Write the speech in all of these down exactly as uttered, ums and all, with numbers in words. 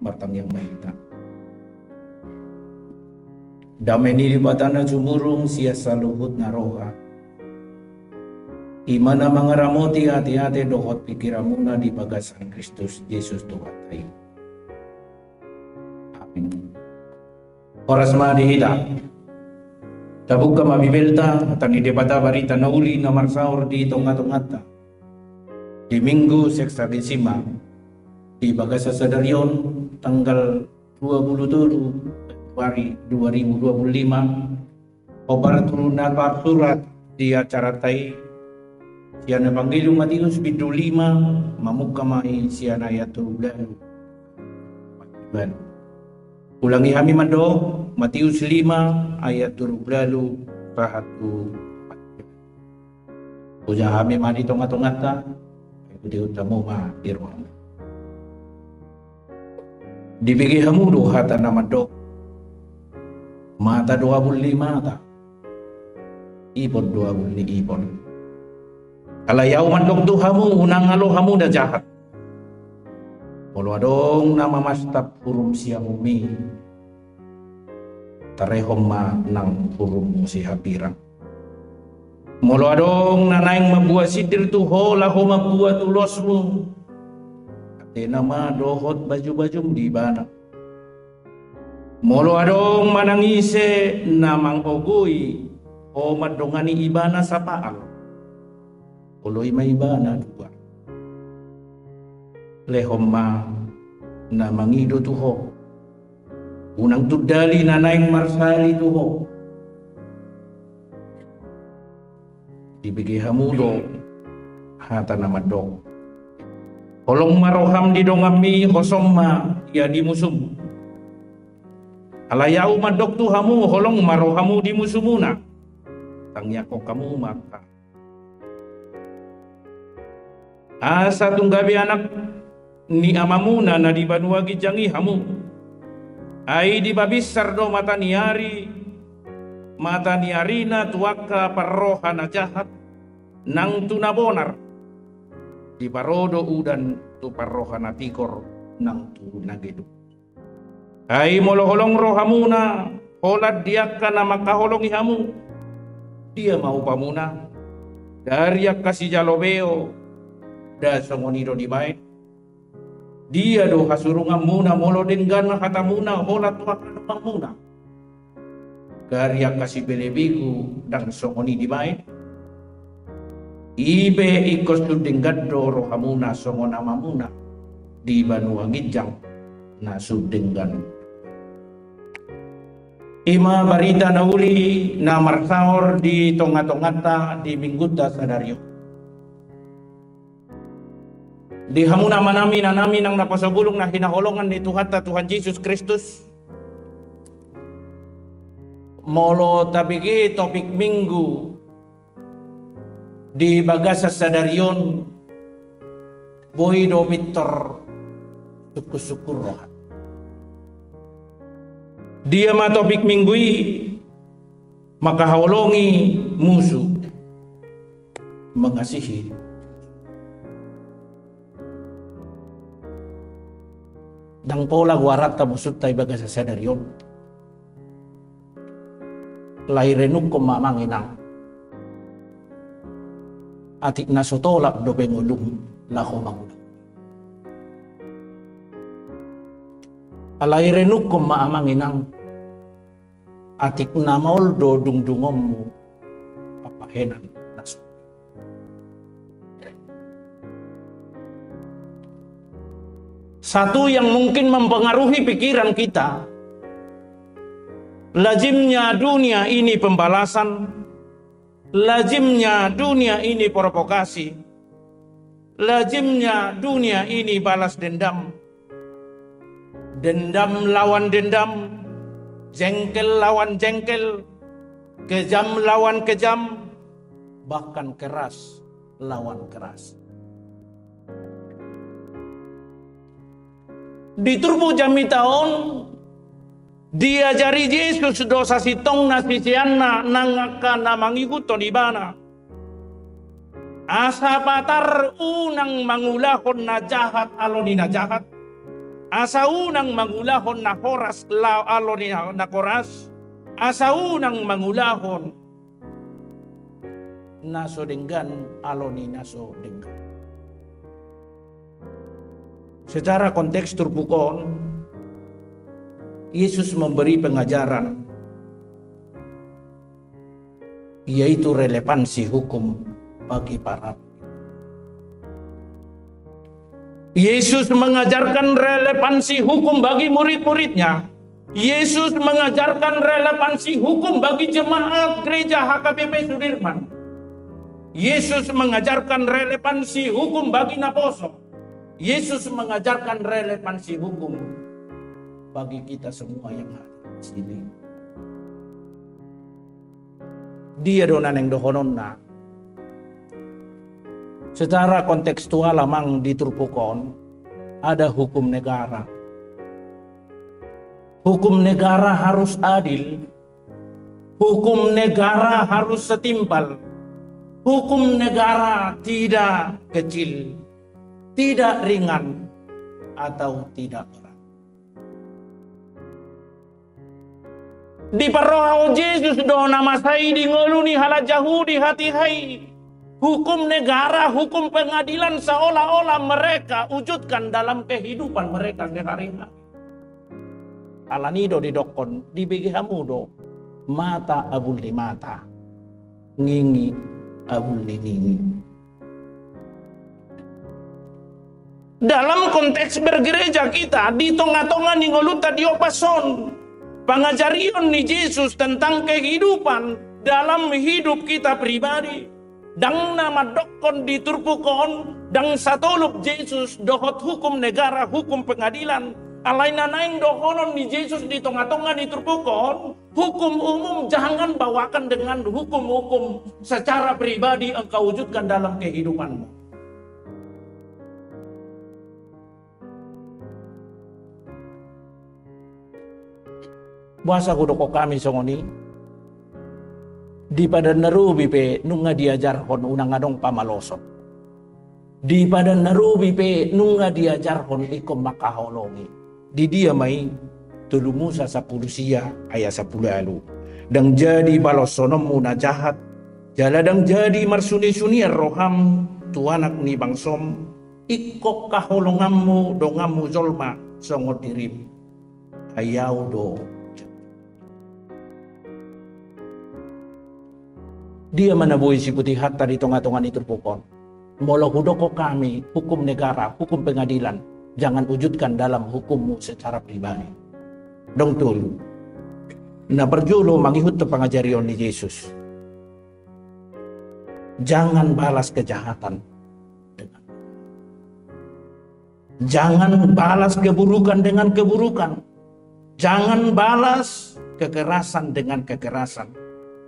Martangiang ma hita. Dame ni Debata na sumurung sian saluhut na roha, i ma na mangaramoti ateate dohot pingkiranmuna di bagasan Kristus Jesus Tuhanta i. Amin. Horas ma di hita. Tabuka ma Bibelta, hata ni Debata, barita na uli na marsaor di tongatonganta di Minggu Sexagesima di bagasan sadari on, tanggal dua puluh tolu Februari dua ribu dua puluh lima. Hombar tu na tarsurat di acaranta i sian Evangelium Mateus bindu lima, mamungka ma i sian ayat tolu pulu ualu. Ulangi hami mandok, Mateus lima ayat tolu pulu ualu sahat tu. Hujaha hami ma di tongatonganta, ikuti hamu ma di roham. Dibege hamu do hata na mandok: Mata do abul ni mata, ipon do abul ni ipon. Alai ahu mandok tu hamu, unang alo hamu na jahat. Molo adong na mamastap urum siamunmi, tarehon ma nang urummu sihapirang. Molo adong na naeng mambuat sindir tu ho laho mambuat ulosmu, atena ma dohot bajubajum di ibana. Molo adong manang ise na mangogoi ho mandongani ibana sapaal, oloi ma ibana dua. Lehon ma na mangido tu ho, unang tundali na naeng marsali tu ho. Dibege hamu do hata na mandok: Holong ma roham di donganmi, hosom ma ia di musum. Alai ahu mandok tu hamu, holong ma rohamu di musumuna, tangiangkon hamu ma. Asa tung gabe anak ni Amamuna na di banua ginjang i hamu. Ai dipabinsar do mata ni ari, mata ni arina tu angka parroha na jahat nang tu na bonar. Diparo do udan tu parroha na tigor nang tu na geduk. Ai molo holong rohamuna holan di angka na mangkaholongi hamu, dia ma upamuna? Dari angka sijalo beo, nda songon i do dibaen? Dia do hasurunganmuna molo denggan hatamuna holan tu angka donganmuna? Dari angka sibelebegu ndang songon i dibaen? I pe ingkon sun denggan do rohamuna songon Amamuna di banua ginjang na sun denggan. I ma barita na uli na marsaor di tongatonganta di Minggunta sadari on. Di hamu amanami, inanami nang naposobulung na hinaholongan ni Tuhanta Tuhan Jesus Kristus, molo tabege topik Minggu di bagasan sadari on, boi do pintor sungkunsungkun roha. Dia ma topik Minggu i? Mangkaholongi musu, mengasihi. Ndang pola goaranta musunta i bagasan sadari on. Alai renungkon ma amang inang, atik na so tolap dope ngolum laho mangula. Alai renungkon ma amang inang, atik na maol do dungdungonmu papahenan na so. Satu yang mungkin mempengaruhi pikiran kita, lazimnya dunia ini pembalasan, lazimnya dunia ini provokasi, lazimnya dunia ini balas dendam. Dendam lawan dendam, jengkel lawan jengkel, kejam lawan kejam, bahkan keras lawan keras. Di turpuk jamita on, diajari Jesus do sasintongna siseanna nang angka na mangihuthon ibana. Asa patar unang mangulahon na jahat alo ni na jahat, asa unang mangulahon na horas la-, alo ni na, na horas, asa unang mangulahon na so denggan alo ni na so denggan. Secara konteks turpuk on, Yesus memberi pengajaran, yaitu relevansi hukum bagi para. Yesus mengajarkan relevansi hukum bagi murid-muridnya. Yesus mengajarkan relevansi hukum bagi jemaat gereja H K B P Sudirman. Yesus mengajarkan relevansi hukum bagi naposo. Yesus mengajarkan relevansi hukum bagi kita semua yang hadir di sini. Dia do na naeng dohononna. Secara kontekstual amang di turpuk on ada hukum negara. Hukum negara harus adil. Hukum negara harus setimpal. Hukum negara tidak kecil, tidak ringan, atau tidak berat. Diparrohahon Jesus do na masa i di ngolu ni halak Jahudi hatiha i hukum negara, hukum pengadilan seolah-olah mereka wujudkan dalam kehidupan mereka sehari-hari. Alani do didokkon, dibege hamu do mata abul ni mata, ngingi abul ni ngingi. Dalam konteks bergereja kita, di tonga-tonga ni ngolunta di ombas on, pangajarion ni Jesus tentang kehidupan dalam hidup kita pribadi. Ndang na mandokkon di turpuk on, ndang satolop Jesus dohot hukum negara, hukum pengadilan. Alai na naeng dohonon ni Jesus di tonga-tonga ni turpuk on, hukum umum jangan bawakan dengan hukum-hukum secara pribadi engkau wujudkan dalam kehidupanmu. Boasa hudokkon hami songon i? Di Padan na Robi pe nunga diajarhon unang adong pamaloson. Di Padan na Robi pe nunga diajarhon ingkon mangkaholongi. Di dia ma i? Tolu Musa sampulu sia ayat sampulu ualu. Ndang jadi baloshononmu na jahat, jala ndang jadi marsunisunian roham tu anak ni bangsom, ingkon haholonganmu donganmu jolma songon dirim. Ai au do. Dia ma na boi siputihonta di tonga-tonga ni turpuk on? Molo hudokkon hami hukum negara, hukum pengadilan, jangan wujudkan dalam hukummu secara pribadi. Dong tolu. Na parjolo, mangihuthon pangajarion ni Jesus. Jangan balas kejahatan dengan Jangan balas keburukan dengan keburukan. Jangan balas kekerasan dengan kekerasan.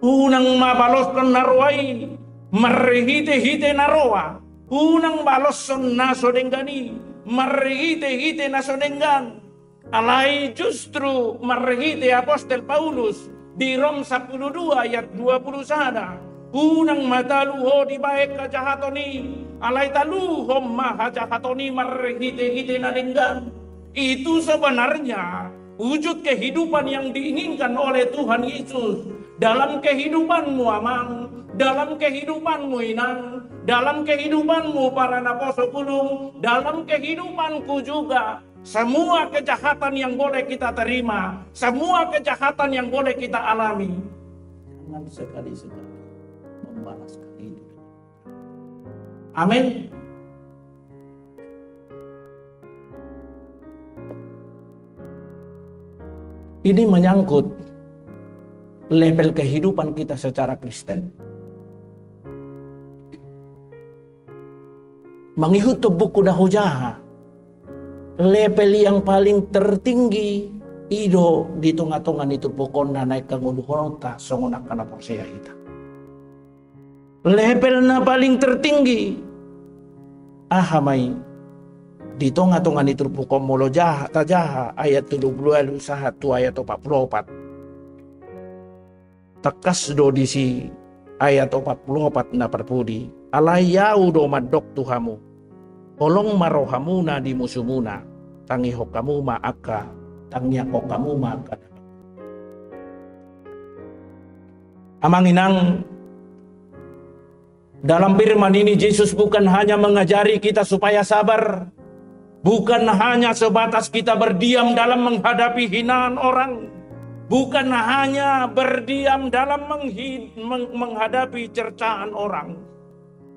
Unang ma baloshon na roa i marhite-hite na roa. Unang baloshon na so denggan i marhite-hite na so denggan. Alai justru marhite apostel Paulus di Rom sampulu dua ayat dua pulu sada, unang ma talu ho dibahen hajahaton i, alai taluhon ma hajahaton i marhite-hite na denggan. Itu sebenarnya wujud kehidupan yang diinginkan oleh Tuhan Yesus dalam kehidupanmu, amang, dalam kehidupanmu, inang, dalam kehidupanmu, para naposo bulung, dalam kehidupanku juga. Semua kejahatan yang boleh kita terima, semua kejahatan yang boleh kita alami, jangan sekali-sekali membalaskan itu. Amin. Ini menyangkut level kehidupan kita secara Kristen. Mangihuthon buku na hujaha, level yang paling tertinggi i do di tonga-tonga ni turpuk on na naeng hangoluhononta songon angka na porsea hita. Level na paling tertinggi. Aha ma i? Di tonga-tonga ni turpuk on molo jaha, tajaha ayat tolu pulu ualu sahat tu ayat opat pulu opat. Tangkas do disi ayat opat pulu opat na parpudi, alai au do mandok tu hamu, holong ma rohamuna di musumuna, tangihon hamu ma angka, tangiangkon hamu ma angka. Amang inang, dalam firman ini Jesus bukan hanya mengajari kita supaya sabar, bukan hanya sebatas kita berdiam dalam menghadapi hinaan orang, bukan hanya berdiam dalam menghi-, meng-, menghadapi cercaan orang.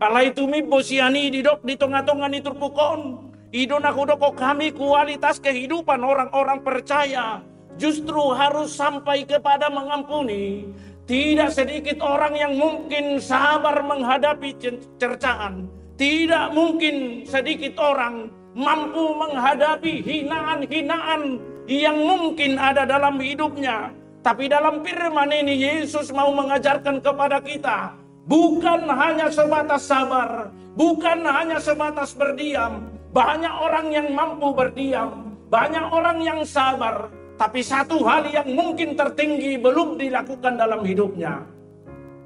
Alai tumimbo sian i didok di tonga-tonga ni turpuk on, i do na hudok hami kualitas kehidupan orang-orang percaya justru harus sampai kepada mengampuni. Tidak sedikit orang yang mungkin sabar menghadapi cer-, cercaan. Tidak mungkin sedikit orang mampu menghadapi hinaan-hinaan yang mungkin ada dalam hidupnya. Tapi dalam firman ini, Yesus mau mengajarkan kepada kita, bukan hanya sebatas sabar, bukan hanya sebatas berdiam. Banyak orang yang mampu berdiam, banyak orang yang sabar, tapi satu hal yang mungkin tertinggi belum dilakukan dalam hidupnya,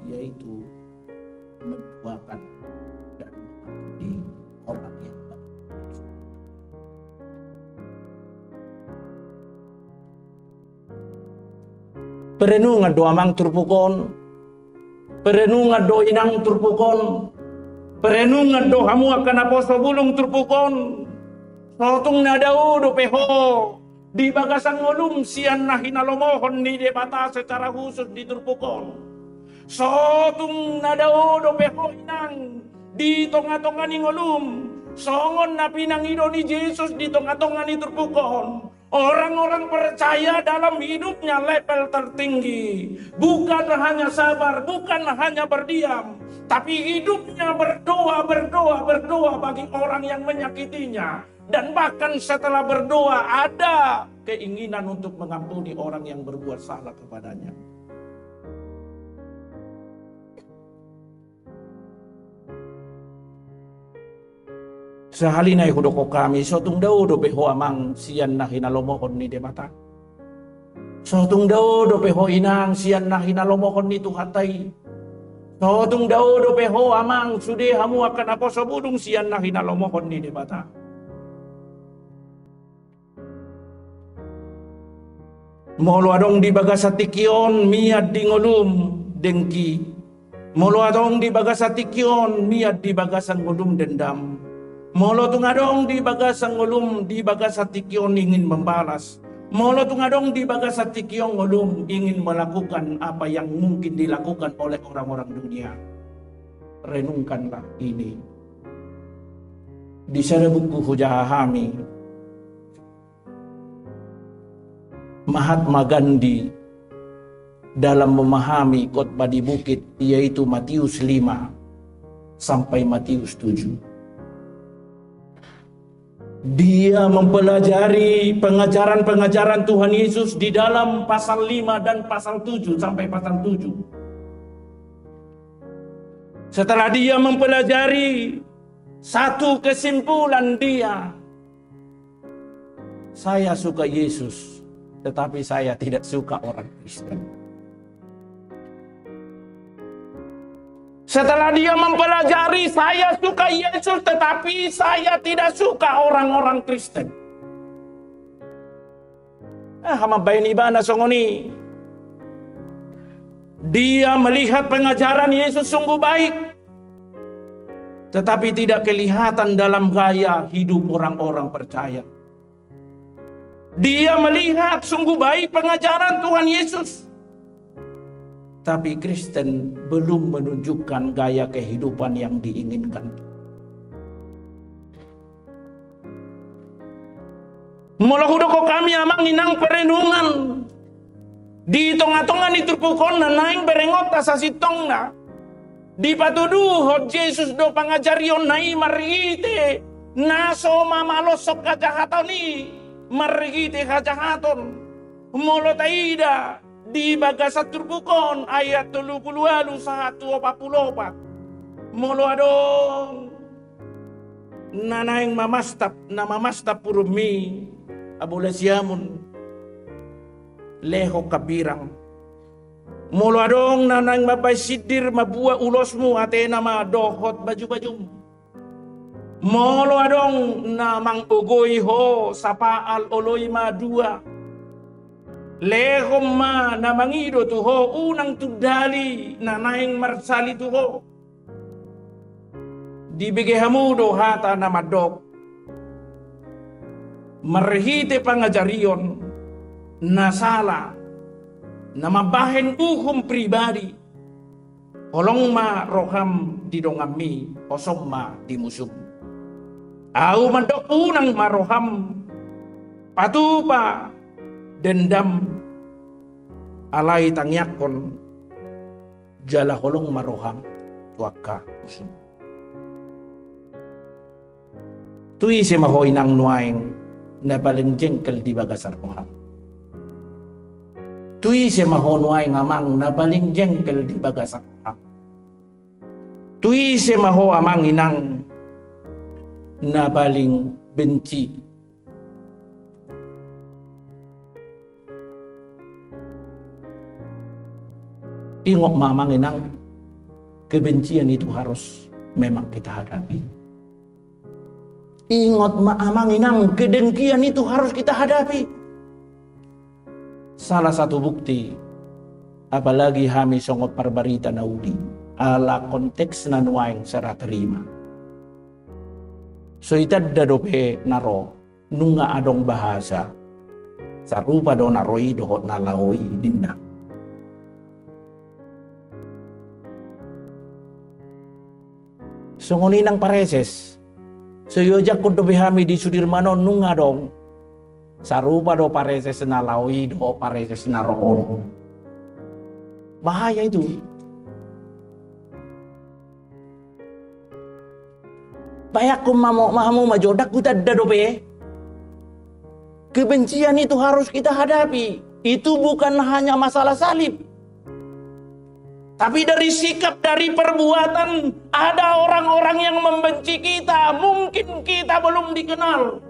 yaitu mendoakan dan mengampuni orang yang baik. Perenungan do amang turpuk on. Perenungan do inang turpuk on. Perenungan do hamu angka naposo bulung turpuk on. Sotung na dao dope ho di bagasan ngolum sian na hinalomohon ni Debata secara khusus di turpuk on. Sotung na dao dope ho inang di tonga-tonga ni ngolum songon na pinangido ni Jesus di tonga-tonga ni turpuk on. Orang-orang percaya dalam hidupnya level tertinggi. Bukan hanya sabar, bukan hanya berdiam, tapi hidupnya berdoa, berdoa, berdoa bagi orang yang menyakitinya. Dan bahkan setelah berdoa, ada keinginan untuk mengampuni orang yang berbuat salah kepadanya. Sahali nai hudok hami, sotung dao dope ho amang sian na hinalomohon ni Debata. Sotung dao dope ho inang sian na hinalomohon ni Tuhanta i. Sotung dao dope ho amang sude hamu angka naposo bulung sian na hinalomohon ni Debata. Molo adong di bagasan tingki on mian di ngolum dengki. Molo adong di bagasan tingki on mian di bagasan ngolum dendam. Molo tung adong di bagasan ngolum, di bagasan tingki on ingin membalas. Molo tung adong di bagasan tingki on ngolum ingin melakukan apa yang mungkin dilakukan oleh orang-orang dunia. Renungkanlah ini. Di sada buku hujaha hami, Mahatma Gandhi dalam memahami khotbah di bukit, yaitu Matius lima sampai Matius tujuh. Dia mempelajari pengajaran-pengajaran Tuhan Yesus di dalam pasal lima dan pasal tujuh sampai pasal tujuh. Setelah dia mempelajari, satu kesimpulan dia, "Saya suka Yesus, tetapi saya tidak suka orang Kristen." Setelah dia mempelajari, "Saya suka Yesus, tetapi saya tidak suka orang-orang Kristen." Ah, mambaen ibana songon i. Dia melihat pengajaran Yesus sungguh baik, tetapi tidak kelihatan dalam gaya hidup orang-orang percaya. Dia melihat sungguh baik pengajaran Tuhan Yesus, tapi Kristen belum menunjukkan gaya kehidupan yang diinginkan. Molo hudok hami amang inang perenungan, di tonga-tonga ni turpuk on na naeng berengonta sasintongna, dipatuduhon Jesus do pangajarionna i marhite na so mamaloshon hajahaton i, marhite hajahaton. Molo taida di bagasan turpuk on ayat tolu pulu ualu sahat tu opat pulu opat. Molo adong na naeng mamastap, na mamastap purummi, abola siamun, lehon hambirang. Molo adong na naeng mambaen sindir, mambuat ulosmu, atena ma dohot baju-bajum. Molo adong na mangogoi ho, sapaal oloi ma dua. Lehon ma na mangido tu ho, unang tundali na naeng marsali tu ho. Dibege hamu do hata na mandok, marhite pangajarion na sala, na mambahen uhum pribadi, holong ma roham di donganmi, hosom ma di musum. Ahu mandok, unang ma roham patupa dendam, alai tangiangkon jala holong ma roham tu angka musum. Tu ise ma ho inang nuaeng na paling jengkel di bagasan roham? Tu ise ma ho nuaeng amang na paling jengkel di bagasan roham? Tu ise ma ho amang inang na paling benci? Ingot ma amang inang, kebencian itu harus memang kita hadapi. Ingot ma amang inang, kedengkian itu harus kita hadapi. Salah satu bukti, apalagi hami songon parbarita na uli, ala konteksna nuaeng serah terima. So itanda dope na ro, nunga adong bahasa, sarupa do na ro i dohot na laho i, ninna. Songon i nang pareses. So iojakhon dope hami di Sudirman on, nunga adong. Sarupa do pareses na laho i dohot pareses na ro on. Bahaya itu. Bayangkon ma mo, ma hamu ma jo, ndang hutanda dope. Kebencian itu harus kita hadapi. Itu bukan hanya masalah salib. Tapi dari sikap, dari perbuatan, ada orang-orang yang membenci kita. Mungkin kita belum dikenal.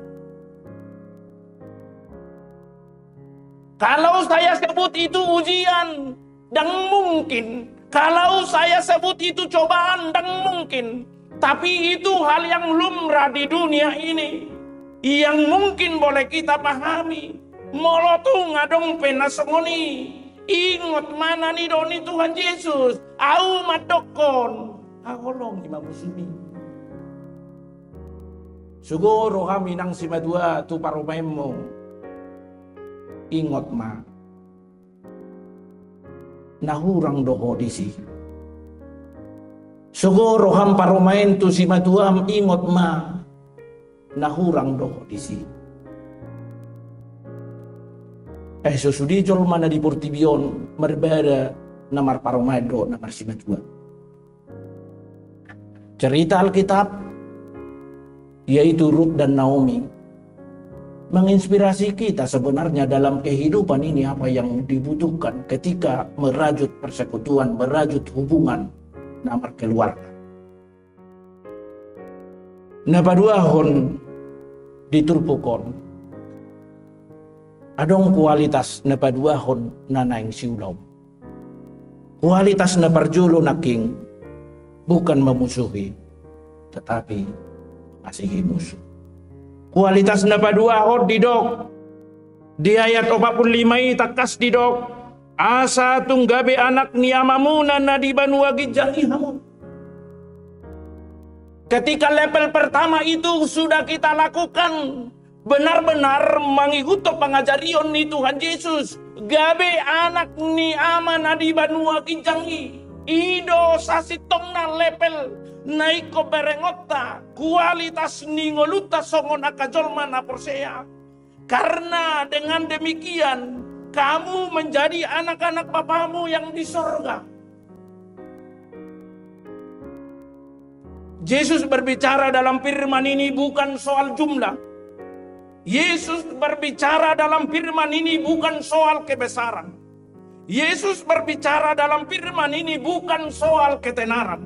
Kalau saya sebut itu ujian, ndang mungkin. Kalau saya sebut itu cobaan, ndang mungkin. Tapi itu hal yang lumrah di dunia ini. Yang mungkin boleh kita pahami. Molo tung adong pe na songon i, ingot ma na nidok ni Tuhan Jesus, ahu mandokkon, haholongi ma musum i. Sogo roham inang simatua tu parumaenmu. Ingot ma, na hurang do ho disi. Sogo roham parumaen tu simatuam, ingot ma, na hurang do ho disi. Eh, so sude jolma na di portibi on marbada na marparumaen dohot na marsimatua. Cerita Alkitab, yaitu Rut dan Naomi, menginspirasi kita sebenarnya dalam kehidupan ini, apa yang dibutuhkan ketika merajut persekutuan, merajut hubungan na markeluarga. Na paduahon di turpuk on, adong kualitas na paduahon na naeng siulaon. Kualitas na parjolo nangkin, bukan memusuhi, tetapi mengasihi musuh. Kualitas na paduahon didok di ayat opat pulu lima i, tangkas didok, asa tung gabe anak ni Amamuna na di banua ginjang i hamu. Ketika level pertama itu sudah kita lakukan, benar-benar mangihuthon pangajarion ni Tuhan Jesus, gabe anak ni Ama na di banua ginjang i. I do sasintongna level na ingkon berengonta, kualitas ni ngolunta songon angka jolma na porsea. Karena dengan demikian, kamu menjadi anak-anak Bapamu yang di sorga. Yesus berbicara dalam firman ini bukan soal jumlah. Yesus berbicara dalam firman ini bukan soal kebesaran. Yesus berbicara dalam firman ini bukan soal ketenaran.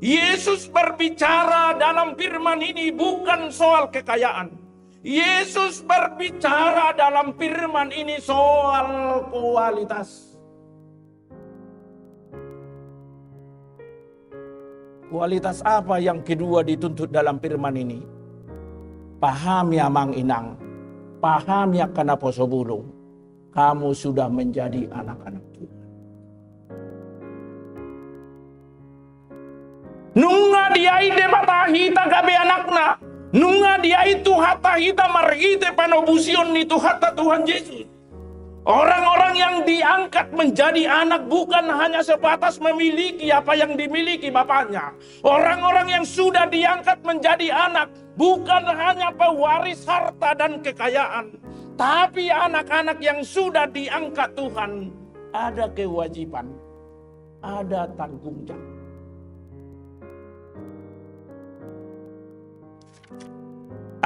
Yesus berbicara dalam firman ini bukan soal kekayaan. Yesus berbicara dalam firman ini soal kualitas. Kualitas apa yang kedua dituntut dalam firman ini? Pahami amang inang, pahami angka naposo bulung, kamu sudah menjadi anak-anak Tuhan. Nunga diain Debata hita gabe anakna. Nunga diain Tuhanta hita marhite panobusion ni Tuhanta Tuhan Jesus. Orang-orang yang diangkat menjadi anak bukan hanya sebatas memiliki apa yang dimiliki bapaknya. Orang-orang yang sudah diangkat menjadi anak bukan hanya pewaris harta dan kekayaan, tapi anak-anak yang sudah diangkat Tuhan ada kewajiban, ada tanggung jawab.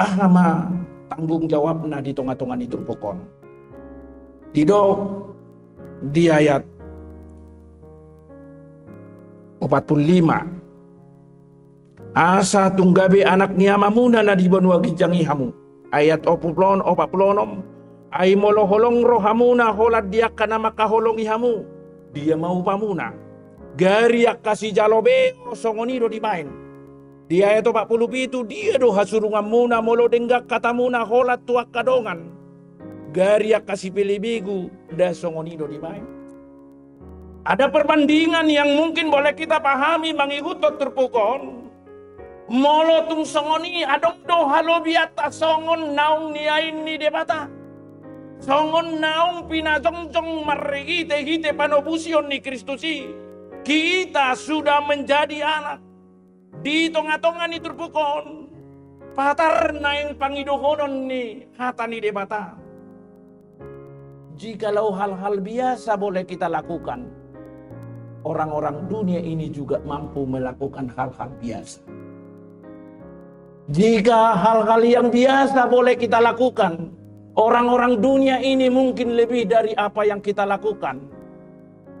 Aha ma tanggung jawabna di tonga-tonga ni turpuk on? Didok di ayat opat puluh lima, asa tung gabe anak ni Amamuna na di banua ginjang i hamu. Ayat opat puluh, opat puluh onom, ai molo holong rohamuna holan di angka na mangkaholongi hamu, dia ma upamuna? Gari angka sijalo beo songon i do dibaen. Di ayat opat puluh pitu, dia do hasurunganmuna molo denggan hatamuna holan tu angka dongan? Gari angka sipelebegu, nda songon i do dibaen. Ada perbandingan yang mungkin boleh kita pahami mangihuthon turpuk on. Molo tung songon i, adong do halobianta songon naung niain ni Debata, songon naung pinajongjong marhite-hite panobusion ni Kristus i. Kita sudah menjadi anak. Di tonga-tonga ni turpuk on, patar naeng pangidohonon ni hata ni Debata. Jikalau hal-hal biasa boleh kita lakukan, orang-orang dunia ini juga mampu melakukan hal-hal biasa. Jika hal-hal yang biasa boleh kita lakukan, orang-orang dunia ini mungkin lebih dari apa yang kita lakukan.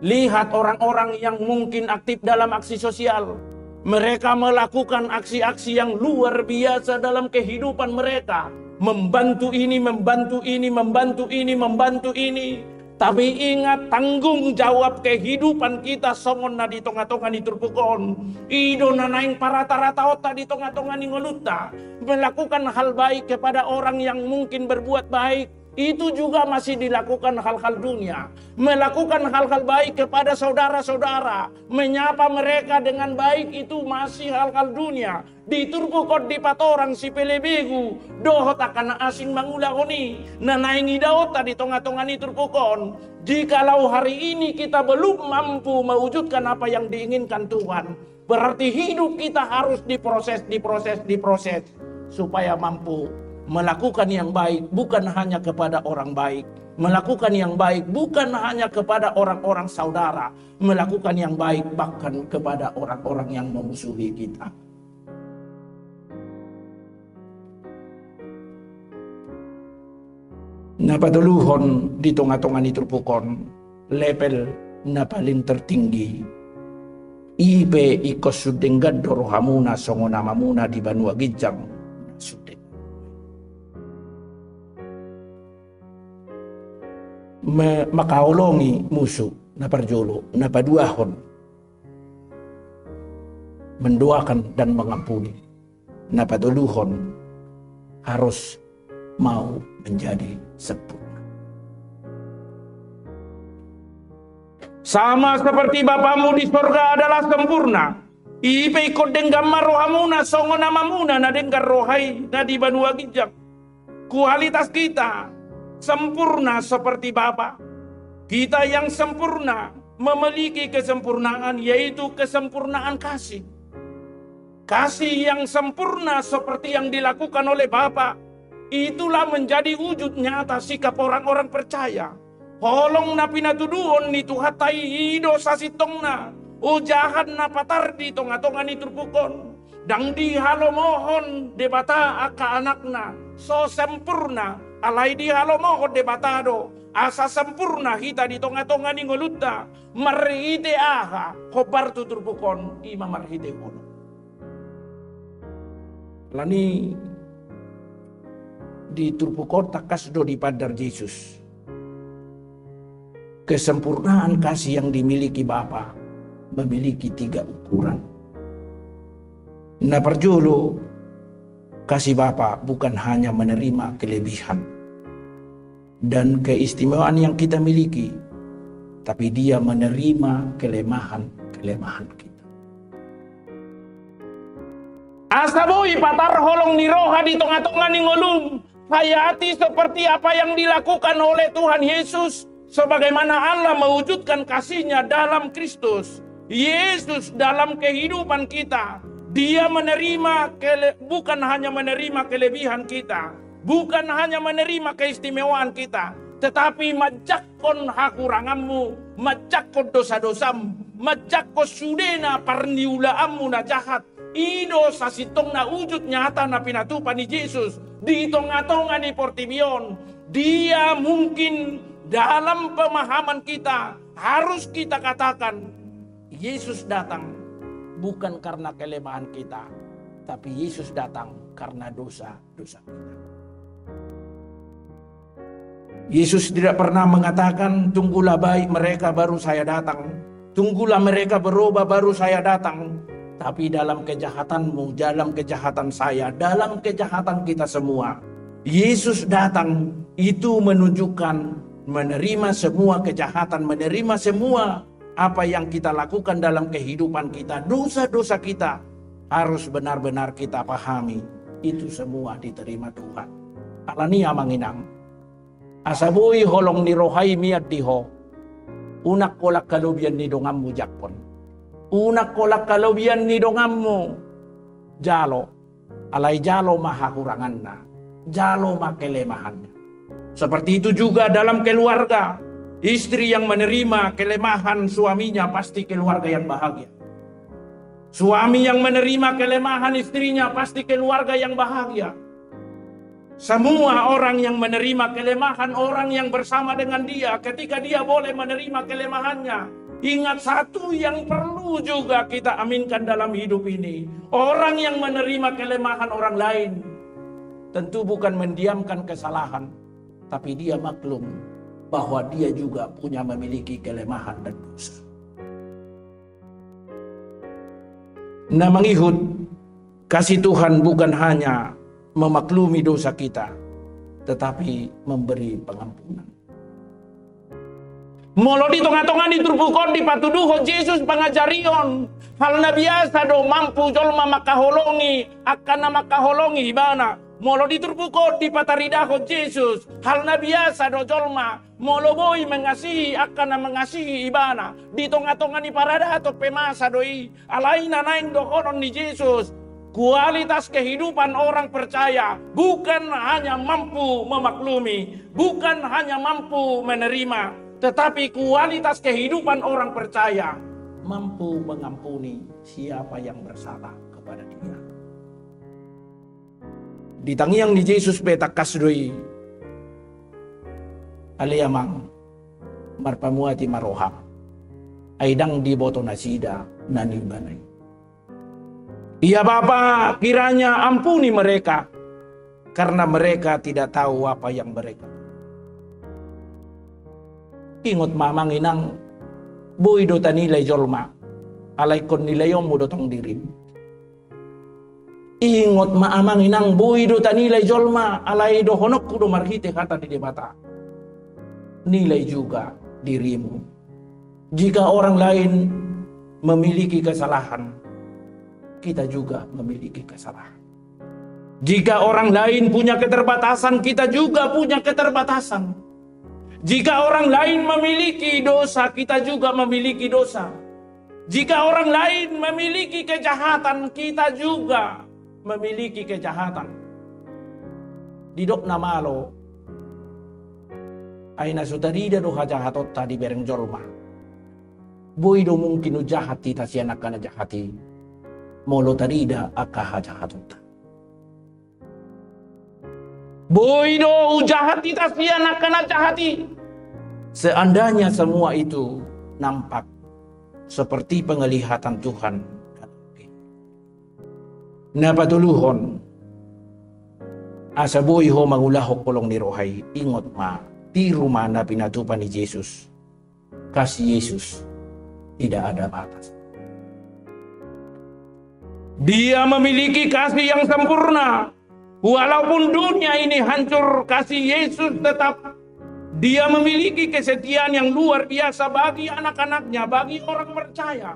Lihat orang-orang yang mungkin aktif dalam aksi sosial. Mereka melakukan aksi-aksi yang luar biasa dalam kehidupan mereka. Membantu ini, membantu ini, membantu ini, membantu ini. Tapi ingat, tanggung jawab kehidupan kita songon na di tonga-tonga ni turpuk on, i do na naeng parata-rataonta di tonga-tonga ni ngolunta. Melakukan hal baik kepada orang yang mungkin berbuat baik, itu juga masih dilakukan hal-hal dunia. Melakukan hal-hal baik kepada saudara-saudara, menyapa mereka dengan baik, itu masih hal-hal dunia. Di turpuk on dipatorang sipelebegu dohot angka na asing mangulahon i, na naeng idaonta di tonga-tonga ni turpuk on. Jikalau hari ini kita belum mampu mewujudkan apa yang diinginkan Tuhan, berarti hidup kita harus diproses, diproses, diproses, supaya mampu melakukan yang baik bukan hanya kepada orang baik, melakukan yang baik bukan hanya kepada orang-orang saudara, melakukan yang baik bahkan kepada orang-orang yang memusuhi kita. Na patoluhon di tonga-tonga ni turpuk on, level na paling tertinggi. I pe ingkon sun denggan do rohamuna songon Amamuna di banua ginjang. Sun denggan. Me-, mangkaholongi musu, na parjolo, na paduahon, mendoakan dan mengampuni. Na patoluhon, harus mau menjadi sempurna. Sama seperti Bapamu di sorga adalah sempurna, i pe ingkon denggan ma rohamuna songon Amamuna na denggan roha i na di banua ginjang. Kualitas kita sempurna seperti Bapa. Kita yang sempurna memiliki kesempurnaan, yaitu kesempurnaan kasih. Kasih yang sempurna seperti yang dilakukan oleh Bapa, itulah menjadi wujud nyata sikap orang-orang percaya. Holong na pinatuduhon ni Tuhanta i, i do sasintongna ojahan na patar di tonga-tonga ni turpuk on. Ndang dihalomohon Debata angka anakna so sempurna, alai dihalomohon Debata do asa sempurna hita di tonga-tonga ni ngolunta. Marhite aha hombar tu turpuk on? I ma marhite holong. Alani di turpuk on tangkas do dipandar Jesus. Kesempurnaan kasih yang dimiliki Bapa memiliki tiga ukuran. Na parjolo, kasih Bapa bukan hanya menerima kelebihan dan keistimewaan yang kita miliki, tapi Dia menerima kelemahan-kelemahan kita. Asa boi patar holong ni roha di tonga-tonga ni ngolum, hayati seperti apa yang dilakukan oleh Tuhan Yesus, sebagaimana Allah mewujudkan kasih-Nya dalam Kristus Yesus dalam kehidupan kita. Dia menerima kele-, bukan hanya menerima kelebihan kita, bukan hanya menerima keistimewaan kita, tetapi manjangkon hahuranganmu, manjangkon dosa-dosam, manjangkon sudena parniulaanmu na jahat. I do sasintongna ujut nyata na pinatupa ni Jesus di tonga-tonga ni portibi on. Dia mungkin dalam pemahaman kita harus kita katakan, Yesus datang bukan karena kelemahan kita, tapi Yesus datang karena dosa-dosa kita. Yesus tidak pernah mengatakan, "Tunggulah baik mereka, baru saya datang. Tunggulah mereka berubah, baru saya datang." Tapi dalam kejahatanmu, dalam kejahatan saya, dalam kejahatan kita semua, Yesus datang itu menunjukkan menerima semua kejahatan, menerima semua apa yang kita lakukan dalam kehidupan kita, dosa-dosa kita, harus benar-benar kita pahami, itu semua diterima Tuhan. Alani i, amang inang, asa boi holong ni roha i mian di ho, unang holan halobian ni donganmu jangkon. Unang holan halobian ni donganmu jalo. Alai jalo ma hahuranganna, jalo ma kelemahannya. Seperti itu juga dalam keluarga. Istri yang menerima kelemahan suaminya pasti keluarga yang bahagia. Suami yang menerima kelemahan istrinya pasti keluarga yang bahagia. Semua orang yang menerima kelemahan orang yang bersama dengan dia, ketika dia boleh menerima kelemahannya, ingat satu yang perlu juga kita aminkan dalam hidup ini. Orang yang menerima kelemahan orang lain tentu bukan mendiamkan kesalahan, tapi dia maklum bahwa dia juga punya memiliki kelemahan dan dosa. Na mangihut, kasih Tuhan bukan hanya memaklumi dosa kita, tetapi memberi pengampunan. Molo di tonga-tonga ni turpuk on dipatuduhon Jesus pangajarion, hal na biasa do mampu jolma mangkaholongi angka na mangkaholongi ibana. Molo di turpuk on dipataridahon Jesus, hal na biasa do jolma molo boi mengasihi angka na mengasihi ibana. Di tonga-tonga ni paradaton pe masa do i. Alai na naeng dohonon ni Jesus, kualitas kehidupan orang percaya bukan hanya mampu memaklumi, bukan hanya mampu menerima, tetapi kualitas kehidupan orang percaya mampu mengampuni siapa yang bersalah kepada dia. Di tangiang ni Jesus pe tangkas do i, ale Amang, marpamuati ma roham, ai ndang diboto nasida na niula i. Ya Bapa, kiranya ampuni mereka, karena mereka tidak tahu apa yang mereka. Ingot ma, Amang Inang, boi do tanilai jolma, alai ingkon nilaionmu do tong dirim. Ingot ma, Amang Inang, boi do tanilai jolma, alai dohononku do marhite hata ni Debata. Nilai juga dirimu. Jika orang lain memiliki kesalahan, kita juga memiliki kesalahan. Jika orang lain punya keterbatasan, kita juga punya keterbatasan. Jika orang lain memiliki dosa, kita juga memiliki dosa. Jika orang lain memiliki kejahatan, kita juga memiliki kejahatan. Didok na malo, ai na so tarida do hajahatonta dibereng jolma, boi do mungkin hujahat hita sian angka na jahat i, molo tarida angka hajahatonta. Boi do hujahat hita sian angka na jahat i, seandainya semua itu nampak seperti penglihatan Tuhan. Na patoluhon, asa boi ho mangulahon holong ni roha i, ingot ma, tiru ma na pinatupa ni Jesus. Kasih Yesus tidak ada batas. Dia memiliki kasih yang sempurna. Walaupun dunia ini hancur, kasih Yesus tetap. Dia memiliki kesetiaan yang luar biasa bagi anak-anaknya, bagi orang percaya.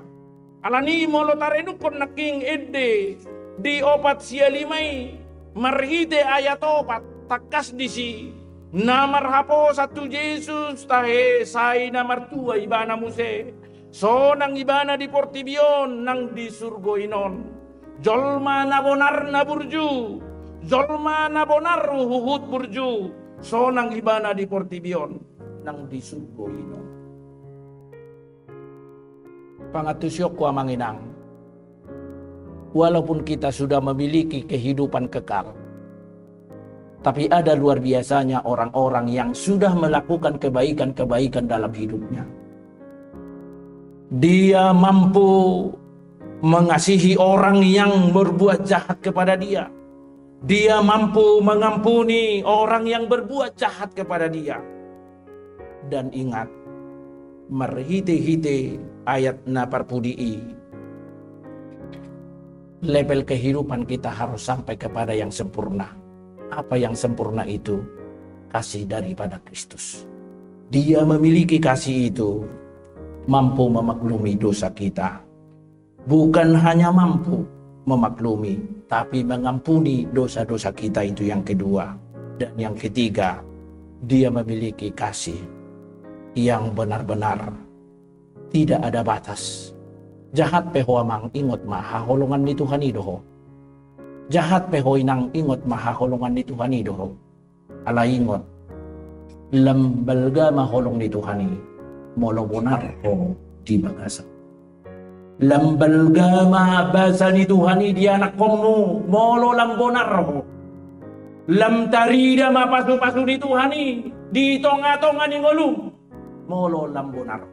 Alani molo tarenungkon nangkin ende di opat sian lima i, marhite ayat opat, tangkas disi, na marhaposan tu Jesus tahe sai na martua ibana muse. Sonang ibana di portibi on nang di surgo i non. Jolma na bonar na burju, jolma na bonar huhut burju, sonang ibana di portibi on nang di surgo i non. Pangantusionku amang inang, walaupun kita sudah memiliki kehidupan kekal, tapi ada luar biasanya orang-orang yang sudah melakukan kebaikan-kebaikan dalam hidupnya. Dia mampu mengasihi orang yang berbuat jahat kepada dia. Dia mampu mengampuni orang yang berbuat jahat kepada dia. Dan ingat, marhite-hite ayat na parpudi i, level kehidupan kita harus sampai kepada yang sempurna. Apa yang sempurna itu? Kasih daripada Kristus. Dia memiliki kasih itu, mampu memaklumi dosa kita. Bukan hanya mampu memaklumi, tapi mengampuni dosa-dosa kita, itu yang kedua. Dan yang ketiga, dia memiliki kasih yang benar-benar tidak ada batas. Jahat pe ho amang, ingot ma, haholongan ni Tuhan i do ho. Jahat pe ho inang, ingot ma, haholongan ni Tuhan i do ho. Alai ingot, lam balga ma holong ni Tuhan i molo bonar ho di bagasan. Lam balga ma basa ni Tuhan i di anakkonmu molo lam bonar ho. Lam tarida ma pasu-pasu ni Tuhan i di tonga-tonga ni ngolum molo lam bonar ho.